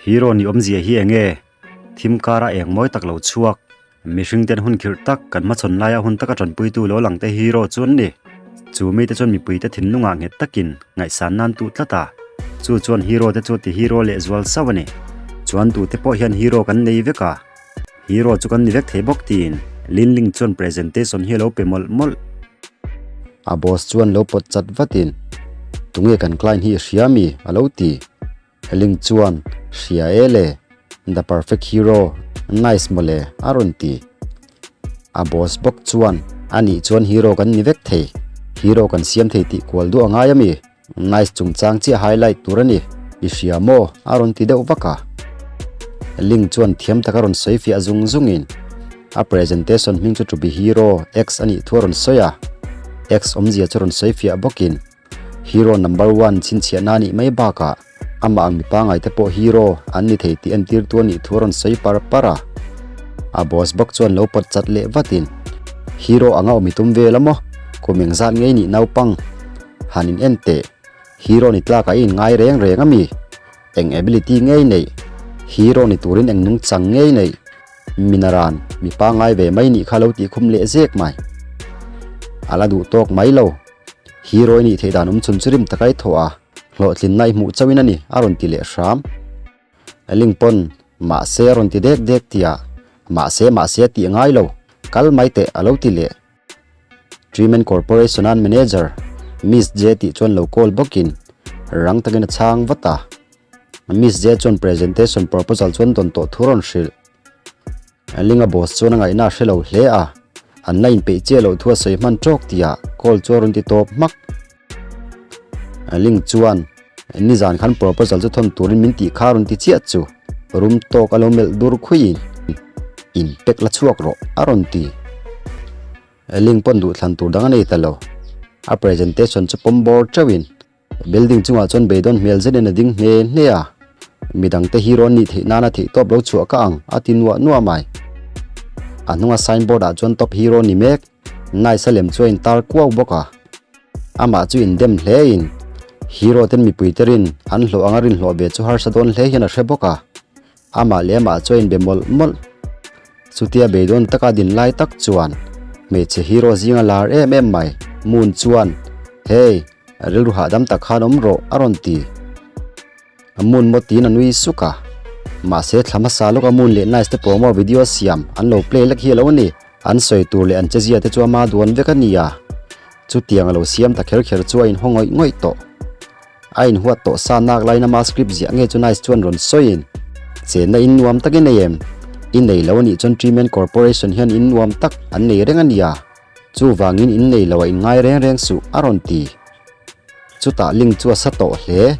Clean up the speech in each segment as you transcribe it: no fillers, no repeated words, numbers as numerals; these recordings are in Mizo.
Hero ni awmzia hi enge? Thim kara eng mawi tak lo chhuak. Mihring ten hun khirh tak kan hmachhawn laia hun taka tanpuitu lo lang te hero chu an ni. Chu mite chuan mipuite thinlungah nghet takin ngaihsan nan tuh tlat a. Chu chuan hero te chu ti hero leh zual sauh a ni. Chuan tute pawh hian hero kan nei vek a. Hero chu kan ni vek thei bawk tiin Linling chuan presentation hi a lo pe mawlh mawlh. A boss chuan lo pawt chat vatin, Tunge kan client hi i hria mi? a lo ti. Ling chuan, Hria e le, the perfect hero, nice mawle, a rawn ti. A boss bawk chuan, Anih chuan hero kan ni vek thei, hero kan siam thei tih kual duh a ngai ami? Nice chungchang chiah highlight tur a ni, i hria maw? a rawn ti deuh vak a. Ling chuan thiam taka rawn sawi fiah zung zungin a presentation hming chu To be Hero X a nih thu a rawn sawi a, X awmzia chu rawn sawi fiah bawkin Hero number one chhinchhiahna a nih mai bakah amah ang mi pangai te pawh hero an ni thei tih entirtu a nih thu a rawn sawi par par a. A boss bawk chuan lo pawt chat leh vatin Hero anga awm i tum vel a maw? Kum engzat ngei nih naupang? Han in en teh, hero ni tlak ah i in ngai reng reng a mi? Eng ability ngei neih? Hero ni turin eng nungchang ngei neih? Minaran, mi pangai ve mai nih kha lo tih khum leh zek mai. A la duh tawk mai lo. Hero i nih theih dan awm chhun chu rim taka i thawh a, hlawhtlinna i hmuh chauhin a ni, a rawn ti leh hram. Ling pawn, Mahse a rawn ti dek dek tia, Mahse mahse a tih ngai lo, kal mai teh a lo ti leh. Treatment Corporation an manager Miss J tih chuan lo call bawkin rang takin a chhang vat a. Miss J chuan presentation proposal chuan dawn tawh thu rawn hrilh. Linga boss chuan a ngaihna a hre lo hle a, an la inpeih chiah loh thu a sawi hman tawk tihah call chu a rawn ti tawp hmak. Ling chuan nizan khan proposal chu thawn turin min tih kha a rawn ti chiah chu rum tawk a lo melh dur khuiin in pack la chhuak rawh a rawn ti. Ling pawn duhthlan tur dang a nei ta lo. A presentation chu pawm bawr teuhin building chungah chuan beidawn hmel zetin a ding hne hne a. Midangte hi rawn nih theih nana theihtawp lo chhuah ka ang a ti nuah nuah mai. A hnunga signboard ah chuan top hero ni mek. Nice a lem chu a intar kuau bawk a, amah chu indem hle in hero ten mipui te rin an hlawh anga rin hlawh ve chu harsa dawn hle hian a hre bawk a, amah leh amah chu a inbe mawlh mawlh. Chutia beidawn taka din lai tak chuan hmeichhe hero zinga lar em em mai Moon chuan Hey, rilru hahdam tak khan awm rawh a rawn ti. Moon maw tiin a nui suk a, mahse thla hmasa lawka Moon leh Nice te promo video siam an lo play lek hi a lo ni. An sawi tur leh an chezia te chu ama duan vek a ni a, chutiang a lo siam ta kher kher chu a inhaw ngawih ngawih tawh. A inhuat tawh sa nak laiin ama script ziah nge chu Nice chuan rawn sawiin, Chenna in nuam tak i nei em? I nei lo a nih chuan Treeman Corporation hian in nuam tak an nei reng a nia, chuvangin in nei lo a inngai reng reng suh a rawn ti. Chutah link chu a sa tawh hle.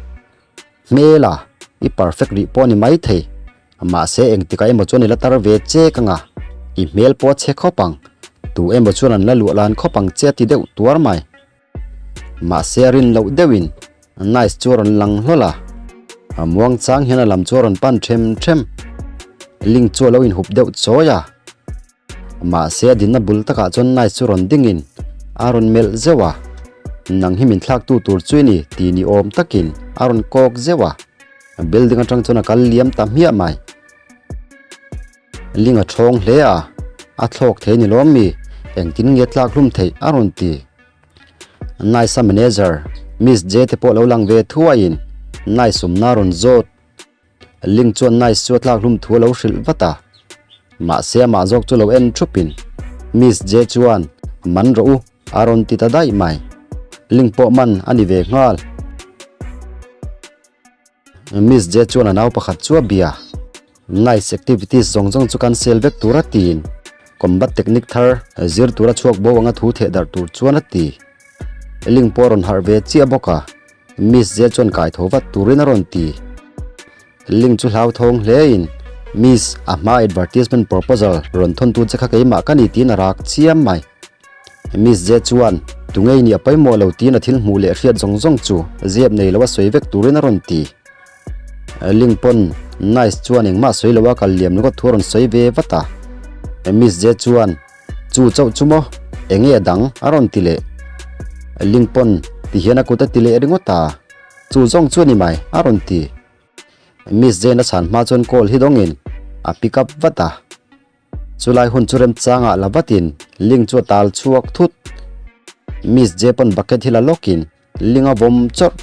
Hmel a, i perfect rih pawh a ni maithei. Mahse engtikah emaw chuan i la tar ve che ka nga, i hmel pawh a chhe khawp ang, tu emaw chuan an la luah lan khawp ang che a ti deuh tuar mai. Mahse a rin loh deuhin Nice chu a rawn lang hlawl a, a muang chang hian a lam chu a rawn pan them them. Link chu a lo inhup deuh chawi a, mahse a dinna bul takah chuan Nice chu rawn dingin a rawn melh zeuh a, Nang hi min thlaktu tur chu i ni tih ni awm takin a rawn kawk zeuh a. Building atang chuan a kal liam ta hmiah mai. Ling a thawng hle a, a thlawk thei ni lawm mi, engtin nge tlak hlum theih a rawn ti. Nice a manager, Miss J te pawh lo lang ve thuaiin Nice awmna a rawn zawt. Ling chuan Nice chu a tlak hlum thu a lo hrilh vat a, mahse amah zawk chu lo en thupin Miss J chuan man rawh u a rawn ti ta daih mai. Ling pawh man a ni ve nghal. Miss J chuan a nau pakhat chu a bia. Nice activities zawng zawng chu cancel vek tur a tiin combat technique thar zir tura chhuak bo anga thu theh darh tur chuan a ti. Link pawh a rawn harh ve chiah bawk a, Miss J chuan kai tho vat turin a rawn ti. Link chu hlauthawng hlein Miss, a hma advertisement proposal rawn thawntu che kha keimah ka ni tiin a rak chiam mai. Miss J chuan, Tungei nih a pawimawh lo tiin a thil hmuh leh hriat zawng zawng chu zep nei lo a sawi vek turin a rawn ti. Ling pawn Nice chuan engmah sawi lo a kal liam ringawt thu a rawn sawi ve vat a. Miss J chuan, Chu chauh chu maw? Enge a dang? a rawn ti leh. Ling pawn ti hian a kut a ti leh ringawt a. Chu zawng chu a ni mai, a rawn ti. Miss Jane a chhan hma chuan call hi dawngin a pick up vat a. Chulai hun chu remchangah la vatin Ling chu a tal chhuak thut. Miss J pawn bucket hi la lawkin Ling a vawm chawrh.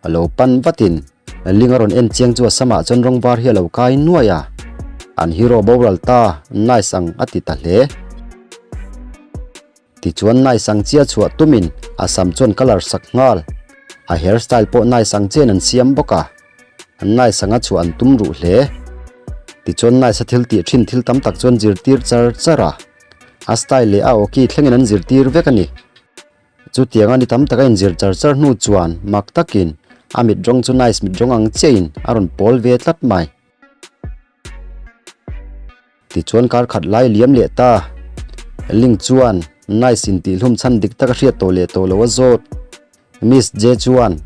A lo pan vatin Ling a rawn en chiang chu a samah chuan rawng var hi a lo kai nuai a. An hero boral ta, nice ang a ti ta hle. Tichuan nice ang chia chhuah tumin a sam chuan colour sak nghal. A hair style pawh nice ang chian an siam bawk a. Nice anga chhuah an tum ruh hle. Tichuan nice a thil tih thin thil tam tak chuan zirtir char char a. A style leh a awki thlengin an zirtir vek a ni. Chutianga ni tam taka inzir char char hnu chuan mak takin a mit rawng chu nice mit rawng ang chiahin a rawn pawl ve tlat mai. Tichuan kar khat lai liam leh ta. Link chuan Nice in tihhlum chhan dik tak a hriat tawh leh tawh lo a zawt. Miss J chuan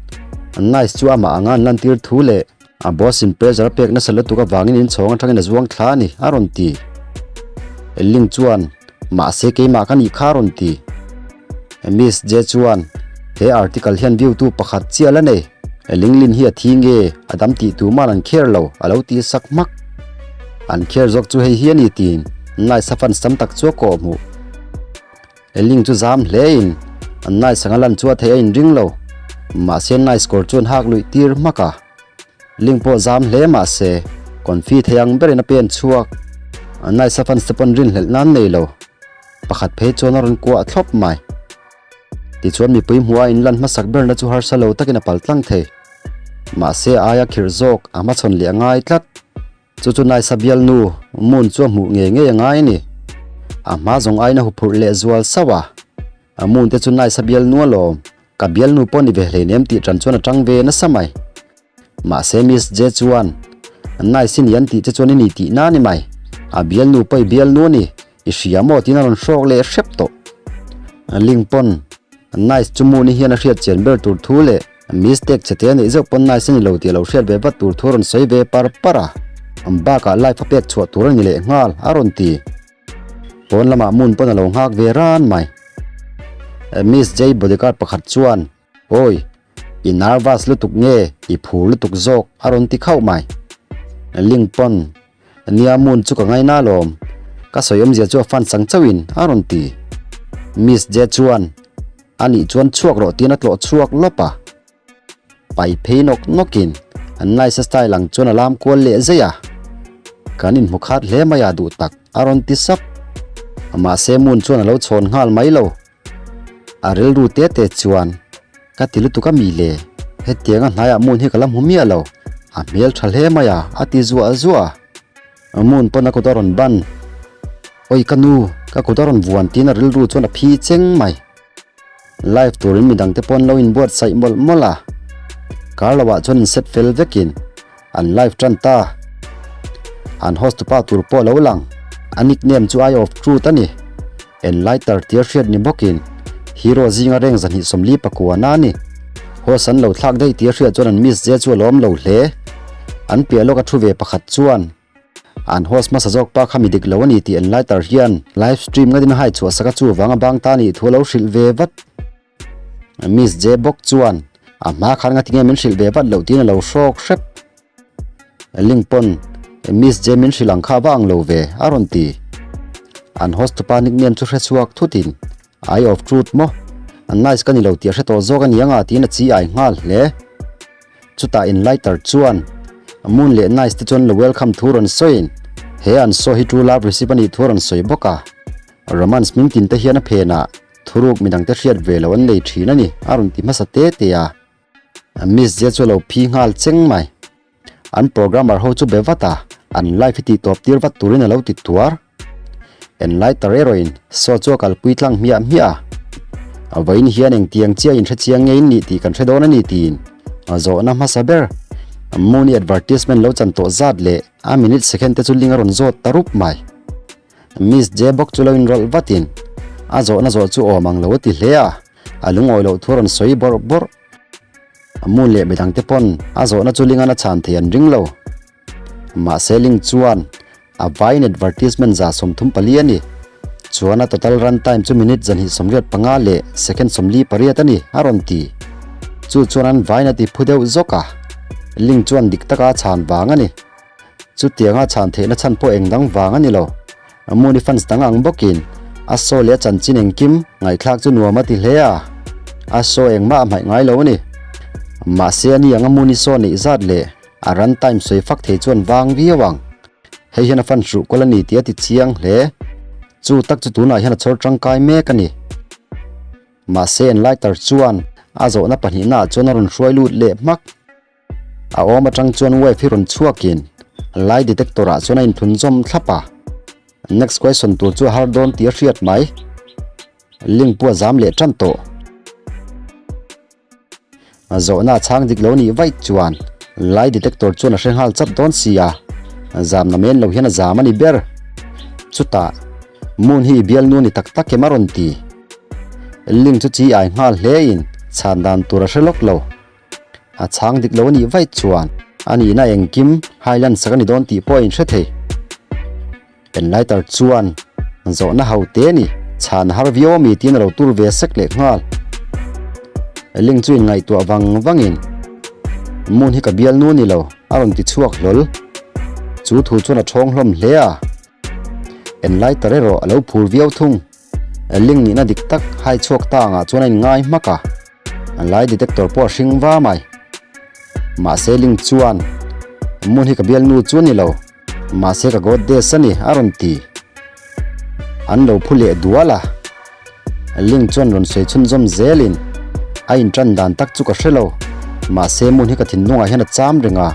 Nice chu amah anga an lantir thu leh a boss in pressure a pek nasa lutuk avangin inchhawng atangin a zuang thla a ni a rawn ti. Link chuan Mahse keimah ka nih kha a rawn ti. Miss J chuan he article hian view tu pakhat chiah la nei. Linglin hi a thi nge a dam tih tu man an kher lo a lo ti sak hmak. An kher zawk chu hei hi a ni tiin Nice a fans tam tak chu a kawh hmuh. Ling chu zam hle in Nice anga lan chu a theih a inring lo. Mahse Nice kawr chuan hak luih tir hmak a. Ling pawh zam hle mahse confi thei ang berin a pen chhuak. Nice a fans te pawn rinhlelh nan nei lo. Pakhat phei chuan a rawn kuah thlawp mai. Tichuan mipui hmuha inlan hmasak berna chu harsa lo takin a pal tlang thei. Mahse aia khirh zawk a hmachhawn leh a ngai tlat. Chu chu Naisa bialnu Moon chu a hmuh ngei ngei a ngai a ni. A hma zawng aiin a huphurh leh zual sauh a. A Moon te chu Naisa bialnu alawm. Ka bialnu pawh ni ve hleinem tih tan chuan a tang ve nasa mai. Mahse Miss J chuan, Nice i ni an tih che chuan i ni tih na ni mai. A bialnu pawh i bialnu a ni, i hria maw tiin a rawn hrawk leh hrep tawh. Ling pawn, Nice chu Moon-i hian a hriat chian ber tur thu leh mistake che te a neih zeuh pawn Nice a ni lo tih a lo hriat ve vat tur thu a rawn sawi ve par par a. Bakah life a pek chhuah tur a ni leh nghal a rawn ti. Pawn lamah Moon pawn a lo nghak ve ran mai. Miss J bodyguard pakhat chuan, Awi, i nervous lutuk nge i phur lutuk zawk a rawn ti khauh mai. Ling pawn, Nia Moon chu ka ngaina alawm, ka sawi awmzia chu a fan chang chauhin a rawn ti. Miss J chuan, Anih chuan chhuak rawh tiin a tlawh chhuak lawp a. Pai phei nawk nawkin an nice style ang chuan a lam kual leh zeih a, kan inhmu khat hle mai a duh tak a rawn ti sap. Mahse Moon chuan a lo chhawn nghal mai lo. A rilru te te chuan ka ti lutuk a mi le, hetianga hnaiah Moon hi ka la hmu miah lo, a hmel tha hle mai a a ti zuah zuah a. Moon pawn a kut a rawn ban, Awi ka nu, ka kut a rawn vuan tiin a rilru chuan a phi cheng mai. Live turin midang te pawn lo inbuatsaih mawlh mawlh a, kar loah chuan in set fel vekin an live tan ta. An host tupa tur pawh lo lang, a nickname chu Eye of Truth a ni. Enlighter tia hriat ni bawkin hero zinga reng 244 na a ni. Host an lo thlak daih tia hriat chuan an miss ze chu a lawm lo hle. An piah lawk a thu ve pakhat chuan. An host hmasa zawk pa kha mi dik lo a ni tih Enlighter hian live stream ngatin a hai chhuah sak a chuvang a bang ta nih thu a lo hrilh ve vat. Miss J bawk chuan a hma khan ngati nge min hrilh ve vat loh tiin a lo hrawk hrep. Link pawn Miss J min hrilh ang kha va ang lo ve a rawn ti. An host tupa nickname chu hre chhuak thutin Eye of Truth maw? An nice ka ni lo tih a hre tawh zawk a ni anga tiin a chi ai nghal hle. Chutah Enlighter chuan Moon leh Nice te chuan lo welcome thu rawn sawiin he an saw hi true love receive a nih thu a rawn sawi bawk a. Romance hming tin te hian a phenah thuruk midang te hriat ve lo an nei thin a ni a rawn ti hmasa te te a. Miss J chu a lo phi nghal cheng mai. An programmer ho chu be vat a, an live hi tih tawp tir vat turin a lo ti tuar. Enlighter erawhin saw chu a kalpui tlang hmiah hmiah a, a vawiin hian engtiang chiah inhre chiang nge in nih tih kan hre dawn a ni tiin a zawhna hmasa ber. Moon-i advertisement lo chan tawh zat leh a minute second te chu link a rawn zawt ta rup mai. Miss J bawk chu lo inrawlh vatin a zawhna zawh chu awm ang lo a ti hle a, a lungawi loh thu a rawn sawi bawrh bawrh. Moon leh midangte pawn a zawhna chu link-an a chhan thei an ring lo. Mahse link chuan a vaiin advertisement 34 a ni. Chuan a total run time chu minute 285 leh second 48 a ni a rawn ti. Chu chuan an vaiin a ti phu deuh zawk a. Link chuan dik taka a chhan vang a ni. Chutianga chhan theihna chhan pawh eng dang vang a ni lo. Moon-i fans dang ang bawkin a show leh a chanchin engkim ngaihthlak chu nuam a ti hle a, a show engmah a hmaih ngai lo a ni. Mahse a ni anga Moon-i show neih zat leh a run time sawi fak thei chuan vang viau ang. Hei hian a fan hruh kual a ni tih a ti chiang hle. Chu tak chu tunah hian a chhawr tangkai mek a ni. Mahse Enlighter chuan a zawhna pahnihnaah chuan a rawn hruai lut leh hmak. A awm atang chuan wife hi rawn chhuakin lie detector ah chuan a inthlun zawm thlap a. Next question tur chu a har dawn tih a hriat mai. Link pawh a zam leh tan tawh. Zawhna a chhang dik lo nih vaih chuan lie detector chuan a hre nghal chat dawn si a, zamna men lo hian a zam a ni ber. Chutah, Moon hi i bialnu ni tak tak em a rawn ti. Link chu chi ai nghal hlein chhan dan tur a hre lawk lo. A chhang dik lo a nih vaih chuan a nihna engkim Highland sak a ni dawn tih pawh a inhre thei. Enlighter chuan zawhna ho te ni chhan har viau a mi tiin a lo tur ve sek leh nghal. Link chu inngaihtuah vang vangin Moon hi ka bialnu ni lo a rawn ti chhuak hlawl. Chu thu chuan a thawng hlawm hle a. Enlighter erawh a lo phur viau thung. Link nihna dik tak hai chhuak ta angah chuan a inngai hmak a. A lie detector pawh a hring va mai. Mahse Link chuan, Moon hi ka bialnu chu a ni lo, mahse ka goddess a ni, a rawn ti. An lo phu leh dual a. Link chuan rawn sawi chhunzawm zelin, A intan dan tak chu ka hre lo, mahse Moon hi ka thinlungah hian a cham reng a.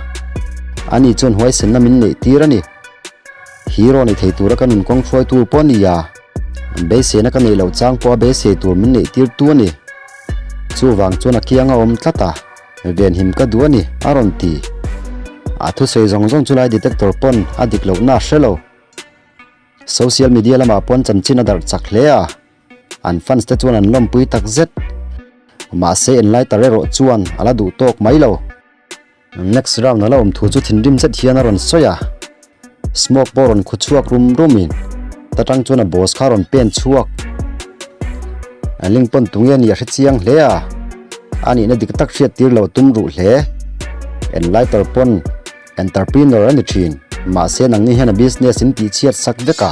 Ani chuan huaisenna min neih tir a ni. Hero ni thei tura ka nun kawng hruaitu pawh a ni a. Beiseina ka neih loh chang pawh a beisei tur min neih tir tu a ni. Chuvang chuan a kiang a awm tlat a, venhim ka duh a ni, a rawn ti. A thusawi zawng zawng chu lai detector pawn a dik lohna a hre lo. Social media lamah pawn chanchin a darh chak hle a, an fans te chuan an lawmpui tak zet. Mahse enlighter erawh chuan a la duh tawk mai lo. Next round a la awm thu chu thinrim zet hian a rawn sawi a, smoke pawh rawn khu chhuak rum rum in ta tang chuan a boss kha a rawn pen chhuak. A link pawn tunge a nih a hre chiang hle a, a nihna dik tak hriat tir lo a tum ruh hle. Enlighter pawn entrepreneur a ni thin, mahse nangni hian a business in tih chhiat sak vek a.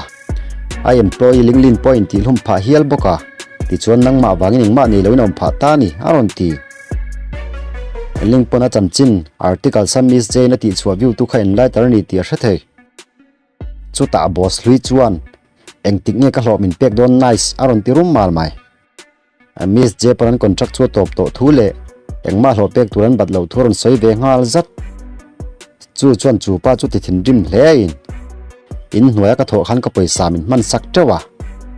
A employee Linglin pawh a intihhlum phah hial bawk a, tichuan nangmah vangin engmah nei loin a awm phah ta a ni, a rawn ti. Link pawn a chanchin article sa Miss Jane a tihchhuah view tu kha enlighter a ni tih a hre thei. Chutah boss hlui chuan, Engtik nge ka hlawh min pek dawn nice a rawn ti rum mal mai. Miss J pawn an contract chu a tawp tawh thu leh engmah hlawh pek tur an bat loh thu a rawn sawi ve nghal zat. Chu chuan chu pa chu ti thinrim hle a in. In hnuaia ka thawh khan ka pawisa min hman sak teuh a,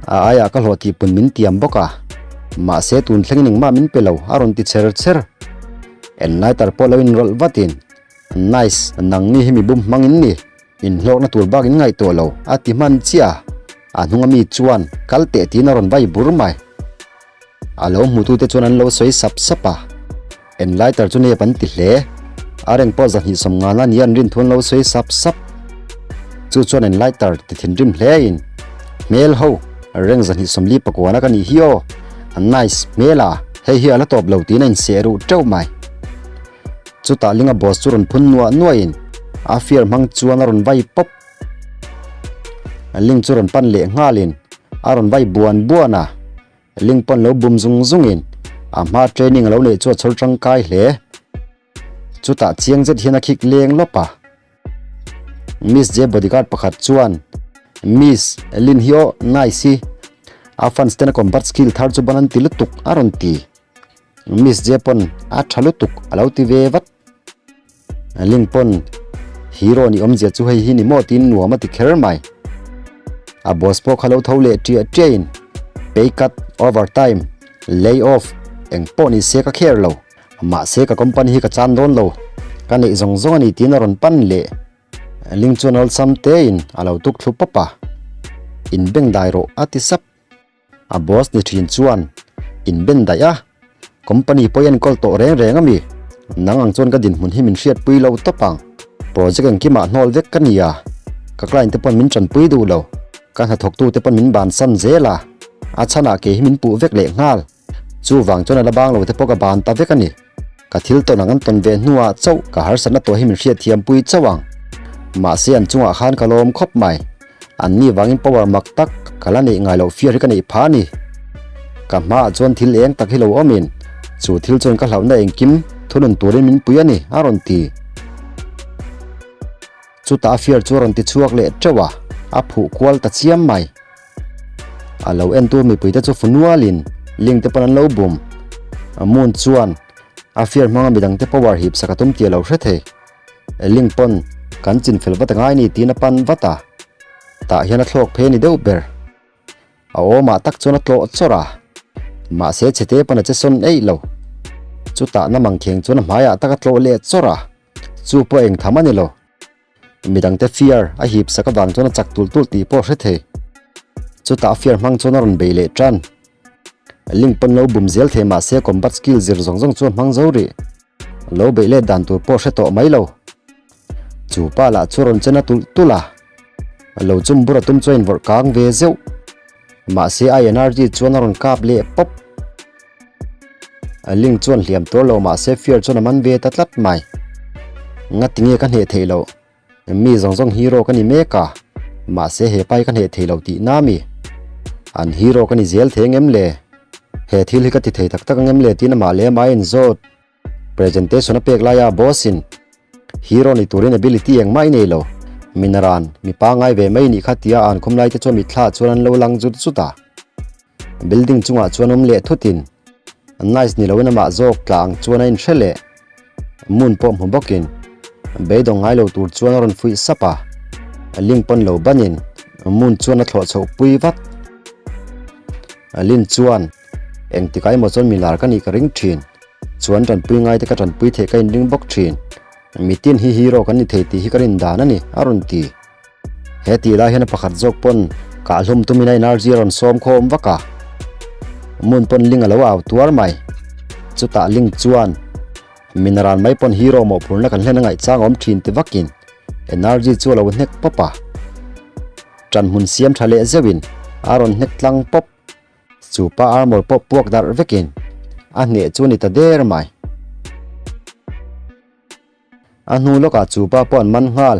a aiah ka hlawh tih pun min tiam bawk a, mahse tun thlengin engmah min pe lo a rawn ti cher cher. Enlighter pawh lo inrawlh vatin, Nice, nangni hi mi bum hmang in ni, inhlawkna tur bak in ngaihtuah lo a ti hman chiah a, a hnunga mi chuan kal teh tiin a rawn vai bur mai. A lo hmutute chuan an lo sawi sap sap a, Enlighter chu nep an ti hle. A reng pawh 250 a nia an rin thu an lo sawi sap sap. Chu chuan Enlighter ti thinrim hle in, Hmel ho, reng 249 ka nih hi aw, a nice hmel a, hei hi a la tawp lo tiin a inseh ruh teuh mai. Chutah Linga boss chu rawn phun nuah nuahin a fear hmang chuan a rawn vai pawp. Ling chu rawn pan leh nghalin a rawn vai buan buan a. Link pawn lo bum zung zungin a hma training a lo neih chu a chhawr tangkai hle. Chutah chiang zet hian a khik leng lawp a. Miss J bodyguard pakhat chuan Miss Lin hi aw nice hi a fans ten a combat skill thar chu ban an ti lutuk a rawn ti. Miss J pawn a tha lutuk a lo ti ve vat. Link pawn hero ni awmzia chu hei hi ni maw tiin nuam a ti kher mai. A boss pawh kha lo tho leh ṭiah ṭiahin pay cut, overtime, lay off eng pawh ni se ka kher lo. Mahse ka company hi ka chan dawn lo, ka neih zawng zawng a ni tiin a rawn pan leh. Link chuan awlsam tein a lo tuk thlu pawp a, In beng dai rawh a ti sap. A boss ni thin chuan in ben daih a, company pawh i enkawl tawh reng reng a mi? Nang ang chuan ka dinhmun hi min hriatpui lo tawp ang. Project engkimah hnawl vek ka ni a, ka client te pawn min tanpui duh lo, ka hnathawktu te pawn min bansan zel a, a chhanah kei hi min puh vek leh nghal. Chuvang chuan a la bang lo te pawh ka ban ta vek a ni. Ka thil tawn ang an tawn ve hnuah chauh ka harsatna tawh hi min hriatthiam pui chauh ang. Mahse an chungah khan ka lawm khawp mai. An ni vangin power mak tak ka la neih ngai loh fear hi ka neih phah a ni. Ka hmaah chuan thil eng tak hi lo awmin chu thil chuan ka hlauhna engkim thunun turin min pui a ni, a rawn ti. Chutah a fear chu a rawn ti chhuak leh teuh a, a phuh kual ta chiam mai. A lo entu mipuite chu funualin link te pawn an lo bum. Moon chuan a fear hmanga midangte power hip sak a tum tih a lo hre thei. Link pawn kan chinfel vat a ngai ni tiin a pan vat a, tah hian a thlawk phei a ni deuh ber. A awmah tak chuan a tlawh chawrh a, mahse chhete pawn a che sawn eih lo. Chutah na mangkheng chuan a hmaiah tak a tlawh leh chawrh a, chu pawh engtham a ni lo. Midangte fear a hip sak avang chuan a chak tul tul tih pawh a hre thei. Chutah a fear hmang chuan a rawn bei leh tan. Link pawn lo bum zel thei mahse combat skill zir zawng zawng chu a hmang zo rih. Lo beih let dan tur pawh a hre tawh mai lo. Chu pa lah chu a rawn chen a tulh tulh a. Lo chum bur a tum chu a invawrh kang ve zeuh. Mahse a energy chuan a rawn kap leh pawp. Link chuan hliam tur lo mahse fear chuan a man ve ta tlat mai. Ngati nge ka hneh theih loh? Mi zawng zawng hero ka ni mek a, mahse he pa hi ka hneh thei lo tih na mi? An hero ka ni zel thei angem le? He thil hi ka ti thei tak tak angem le tiin amah leh amah a inzawt. Presentation a pek laia boss in hero ni turin ability engmah i nei lo, minaran mi pangngai ve mai nih kha tia an khum lai te chuan mitthla ah chuan an lo lang zut zut a. Building chungah chuan awm leh thutin nice ni loin amah zawk tla ang chuan a inhre leh. Moon pawh hmu bawkin beidawng ngai lo tur chuan a rawn fuih sap a, Link pawn lo banin Moon chuan a thlawh chhoh pui vat. Lin chuan engtikah emaw chuan milar ka nih ka ring thin, chuan tanpui ngaite ka tanpui theih ka inring bawk thin, mitin hi hero kan ni thei tih hi ka rin dan a ni a rawn ti. He tih lai hian a pakhat zawk pawn kahhlum tumin a energy a rawn sawm khawm vak a, Moon pawn Ling a lo au tuar mai. Chutah Ling chuan Mineral mai pawn hero mawhphurhna kan hlen a ngaihchang awm thin ti vakin energy chu a lo hnek pawp a, ṭan hmun siam ṭha leh zeuhin a rawn hnek tlang pawp. Chu pa armor pawh puak darh vekin a hneh chu a ni ta der mai. A hnu lawkah chu pa pawh an man nghal.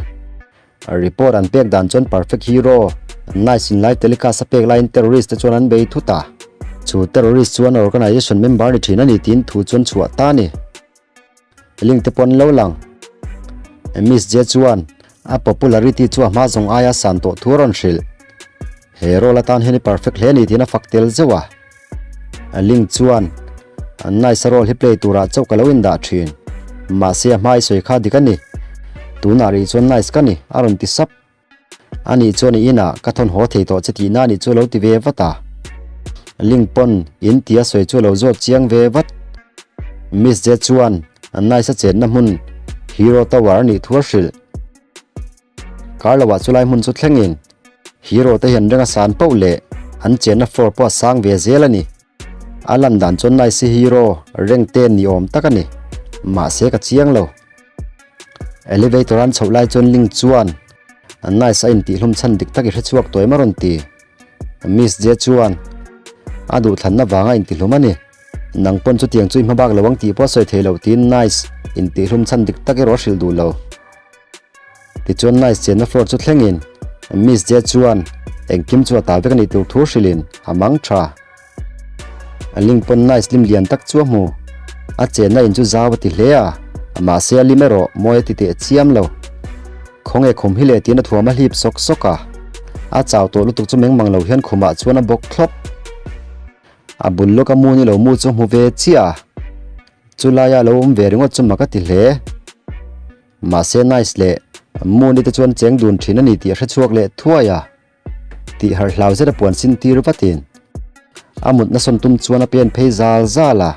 Report an pek dan chuan Perfect Hero, Nice in live telecast a pek laiin terrorist te chuan an bei thut a. Chu terrorist chuan organization member ni thin a ni tiin thu chuan chhuah ta a ni. Link te pawh an lo lang. Miss J chuan a popularity chu a hma zawng aia san tawh thu a rawn hrilh. He role atan hian i perfect hle a ni tiin a fak tel zeuh a. Link chuan Nice a role hi play turah chauh ka lo indah thin. Mahse a hma i sawi kha dik a ni. Tunah rih chuan Nice ka ni, a rawn ti sap. Ani chuan i inah ka thawn haw thei tawh che tihna a nih chu a lo ti ve vat a. Link pawn in tia sawi chu a lo zawt chiang ve vat. Miss J chuan Nice a chenna hmun Hero Tower a nih thu a hrilh. Kar loah chu lai hmun chu thlengin Hero te hian reng a san poh leh an chenna floor pawh a sang ve zel a ni. A lan dan chuan Nice Hero reng te ni awm tak a ni. Mahse ka chiang lo. Elevator an chhoh lai chuan Link chuan Nice a intihhlum chhan dik tak i hre chhuak tawh em a rawn ti. Miss J chuan a duhthlanna vanga intihlum a ni. Nang pawn chutiang chu i hma bak lo ang tih pawh a sawi thei loh tiin Nice intihhlum chhan dik tak erawh a hrilh duh lo. Tichuan Nice chenna floor chu thlengin Miss J chuan engkim chu a ta vek a nih tur thu hrilhin a mang tha. A link pawn Nice lim lian tak chu a hmu. A chenna in chu zau a ti hle a, mahse a lim erawh mawi a ti teh chiam lo. Khawnge khum hi leh tiin a thuam a hlip sawk sawk a. A chau tawh lutuk chu meng mang lo hian khumah chuan a bawk thlawp. A bul lawka mu ni lo mu chu a hmu ve chiah a. Chulaia a lo awm ve ringawt chu mak a ti hle. Mahse Nice leh Moon-i te chuan cheng dun thin a ni tih a hre chhuak leh thuai a, tih harh hlau zet a puan sin tir vatin a mutna sawn tum chuan a pen phei zal zal a.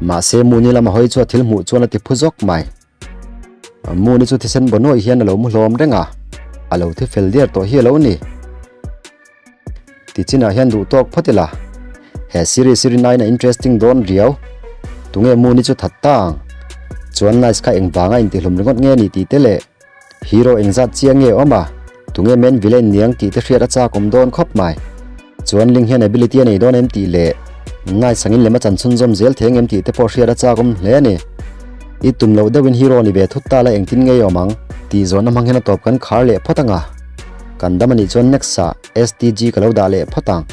Mahse Moon-i lama hawi chu a thil hmuh chuan a ti phu zawk mai. Moon-i chu thisen baw nuaih hian a lo mu hlawm reng a, a lo thi fel diar tawh hi a lo ni. Tichinah hian duh tawk phawt ila, he series hi rinaiin a interesting dawn riau. Tunge Moon-i chu that ta ang? Chuan Nice kha engvanga intihlum ringawt nge ni tih te leh hero engzat chiang nge awm a, tunge main villain niang tih te hriat a chak awm dawn khawp mai. Chuan Ling hian ability a nei dawn em tih leh. Nice angin lem a chan chhunzawm zel thei angem tih te pawh hriat a chak awm hle a ni. I tum loh deuhin hero ni ve thut ta la engtin ngei awm ang tih zawhna hmang hian a tawp kan khar leh phawt ang a. Kan dam anih chuan next ah STG ka lo dah leh phawt ang.